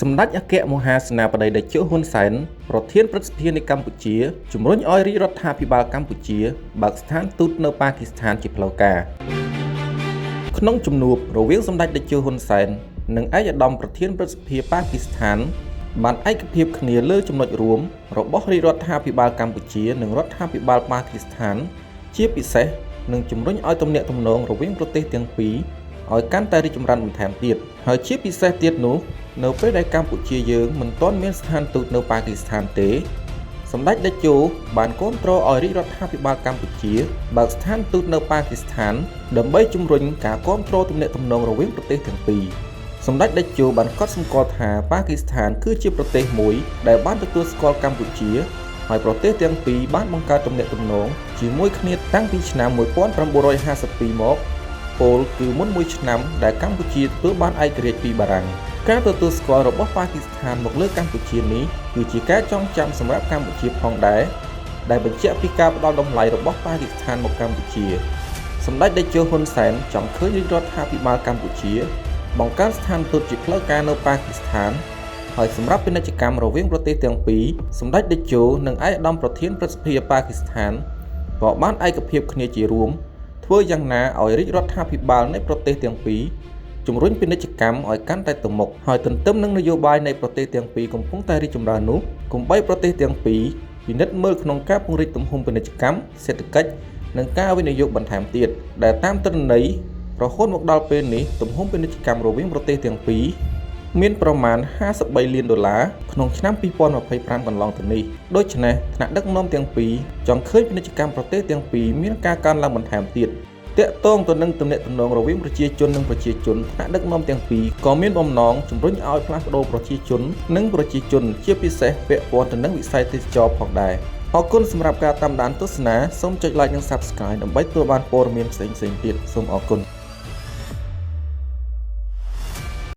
សម្ដេចអគ្គមហាសេនាបតីតេជោហ៊ុនសែនប្រធានព្រឹទ្ធសភានៃកម្ពុជាជំរុញឲ្យរាជរដ្ឋាភិបាលកម្ពុជាបើកស្ថានទូតនៅប៉ាគីស្ថានជាផ្លូវការក្នុងជំនួបរវាងសម្ដេចតេជោហ៊ុនសែននិងឯកឧត្តមប្រធានព្រឹទ្ធសភាប៉ាគីស្ថានបានឯកភាពគ្នាលើចំណុចរួមរបស់រាជរដ្ឋាភិបាលកម្ពុជានិងរដ្ឋាភិបាលប៉ាគីស្ថានជាពិសេសនឹងជំរុញឲ្យទំនាក់ទំនងរវាងប្រទេសទាំងពីរឲ្យកាន់តែរីកចម្រើនបន្ថែមទៀតហើយជាពិសេសទៀតនោះនៅពេលដែលកម្ពុជាយើងមិនទាន់មានស្ថានទូតនៅប៉ាគីស្ថានទេសម្ដេចតេជោបានគាំទ្រឲ្យរាជរដ្ឋាភិបាលកម្ពុជាបើកស្ថានទូតនៅប៉ាគីស្ថានដើម្បីជំរុញការគាំទ្រទំនាក់ទំនងរវាងប្រទេសទាំងពីរសម្ដេចតេជោបានកត់សម្គាល់ថាប៉ាគីស្ថានគឺជាប្រទេសមួយដែលបានទទួលស្គាល់កម្ពុជាហើយប្រទេសទាំងពីរបានបង្កើតទំនាក់ទំនងជាមួយគ្នាតាំងពីឆ្នាំ1952មកពោលគឺមុនមួយឆ្នាំដែលកម្ពុជាទទួលបានឯករាជ្យពីបារាំងការទទួលស្គាល់របស់ប៉ាគីស្ថានមកលើកម្ពុជានេះគឺជាការចងចាំសម្រាប់កម្ពុជាផងដែរដែលបញ្ជាក់ពីការផ្ដល់តម្លៃរបស់ប៉ាគីស្ថានមកកម្ពុជាសម្ដេចតេជោហ៊ុនសែនចង់ឃើញរាជរដ្ឋាភិបាលកម្ពុជាបង្កើតស្ថានទូតជាផ្លូវការនៅប៉ាគីស្ថានហើយសម្រាប់ពាណិជ្ជកម្មរវាងប្រទេសទាំងពីរសម្ដេចតេជោនិងឯកឧត្តមប្រធានព្រឹទ្ធសភាប៉ាគីស្ថានក៏បានឯកភាពគ្នាជារួមធ្វើយ៉ាងណាឲ្យរាជរដ្ឋាភិបាលនៃប្រទេសទាំងពីរជំរុញពាណិជ្ជកម្មឲ្យកាន់តែទៅមុខហើយទន្ទឹមនឹងនយោបាយនៃប្រទេសទាំងពីរកំពុងតែរីកចម្រើននោះគម្បីប្រទេសទាំងពីរពិនិត្យមើលក្នុងការពង្រីកទំហំពាណិជ្ជកម្មសេដ្ឋកិច្ចនិងការវិនិយោគបន្ថែមទៀតដែលតាមទិន្នន័យរហូតមកដល់ពេលនេះទំហំពាណិជ្ជកម្មរវាងប្រទេសទាំងពីរមានប្រមាណ53លានដុល្លារក្នុងឆ្នាំ2025កន្លងទៅនេះដូច្នេះថ្នាក់ដឹកនាំទាំងពីរចង់ឃើញពាណិជ្ជកម្មប្រទេសទាំងពីរមានការកើនឡើងបន្ថែមទៀតទាក់ទងទៅនឹងទំនាក់ទំនងរវាងប្រជាជននិងប្រជាជនថ្នាក់ដឹកនាំទាំងពីរក៏មានបំណងជំរុញឲ្យផ្លាស់ប្ដូរប្រជាជននិងប្រជាជនជាពិសេសពាក់ព័ន្ធទៅនឹងវិស័យទេសចរណ៍ផងដែរអរគុណសម្រាប់ការតាមដានទស្សនាសូមចុច Like និង Subscribe ដើម្បីទទួលបានព័ត៌មានផ្សេងៗទៀតសូមអរគុណ។